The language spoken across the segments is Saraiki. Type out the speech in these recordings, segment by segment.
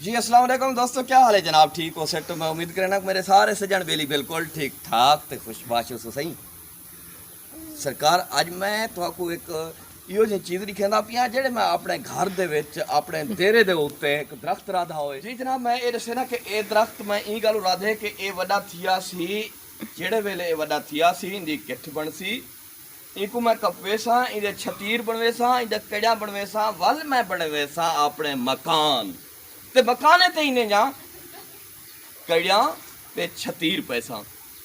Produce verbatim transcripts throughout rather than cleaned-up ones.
جی السلام علیکم دوستو، کیا حال ہے جناب؟ ٹھیک ہو سیٹ؟ میں امید کرنا کہ میرے سارے سجن بیلی بالکل ٹھیک ٹھاک تے خوش باش ہو سو سہی۔ سرکار، اج میں تہاکوں ایک ایہو جہی چیز ڈکھیندا پیاں جیڑھے میں اپنے گھر دے وچ اپنے دیرے دے اتے ایک درخت رادھا ہوئے۔ جی جناب، میں اے ڈسے نا کہ اے درخت میں ایں گالوں رادھے کہ اے وڈا تھیا سی، جیڑھے ویلے اے وڈا تھیا سی ایندی کٹھ بنسی، اینکوں میں کپویساں، ایندے چھتیر بنویساں، ایندے کڑیاں بنویساں، ول میں بنویساں اپنے مکان۔ تے مکانے تے ایندے جاں کڑیاں تے چھتیر پیساں۔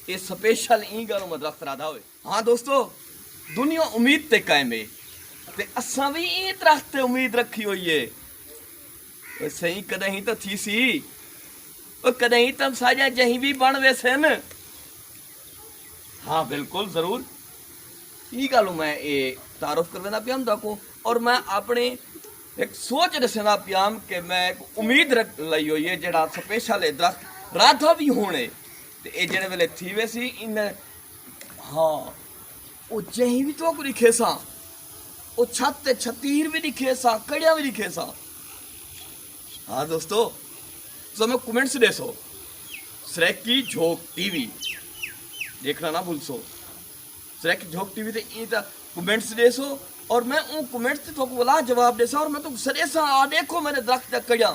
اے سپیشل ایں گالوں میں درخت رادھا ہوئے۔ ہاں دوستو، دنیا امید تے قائم ہے تے اساں وی ایں درخت تے امید رکھی ہوئی ہے۔ او سئیں، کݙاہیں تاں تھیسی، او کݙاہیں تاں ساݙیاں جہیں وی بݨ ویسن۔ ہاں بالکل ضرور، ایں ڳالھوں میں اے تعارف کرویندا پیام تہاکوں، اور میں اپݨی ہک سوچ ݙسیندا پیام کہ میں ہک امید رکھ لئی ہوئی ہے جیڑھا سپیشل اے درخت رادھا وی ہوݨے تے اے جیڑھے ویلے تھی ویسی ان ہاں، او جہیں وی تہاکوں ݙکھیساں، او چھت تے چھتیر وی ݙکھیساں، کڑیاں وی ݙکھیساں۔ ہاں دوستو، تساں میں کمنٹس ݙیسو، سرائیکی جھوک ٹی وی ݙیکھݨا نہ بھلسو۔ سرائیکی جھوک ٹی وی تے ایں تاں کمنٹس ݙیسو اور میں اوں کمنٹس تے تہاکوں ولا جواب ݙیساں اور میں تہاکوں سݙیساں، آ ݙیکھو میرے درخت دا کڑیاں۔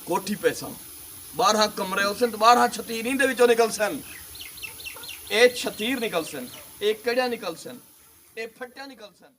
کوٹھی پیساں، ٻارہاں کمرے ہوسن تے ٻارہاں چھتیر ایندے وچوں نکلسن۔ اے چھتیر نکلسن، اے کڑیاں نکلسن، اے پھٹیاں نکلسن۔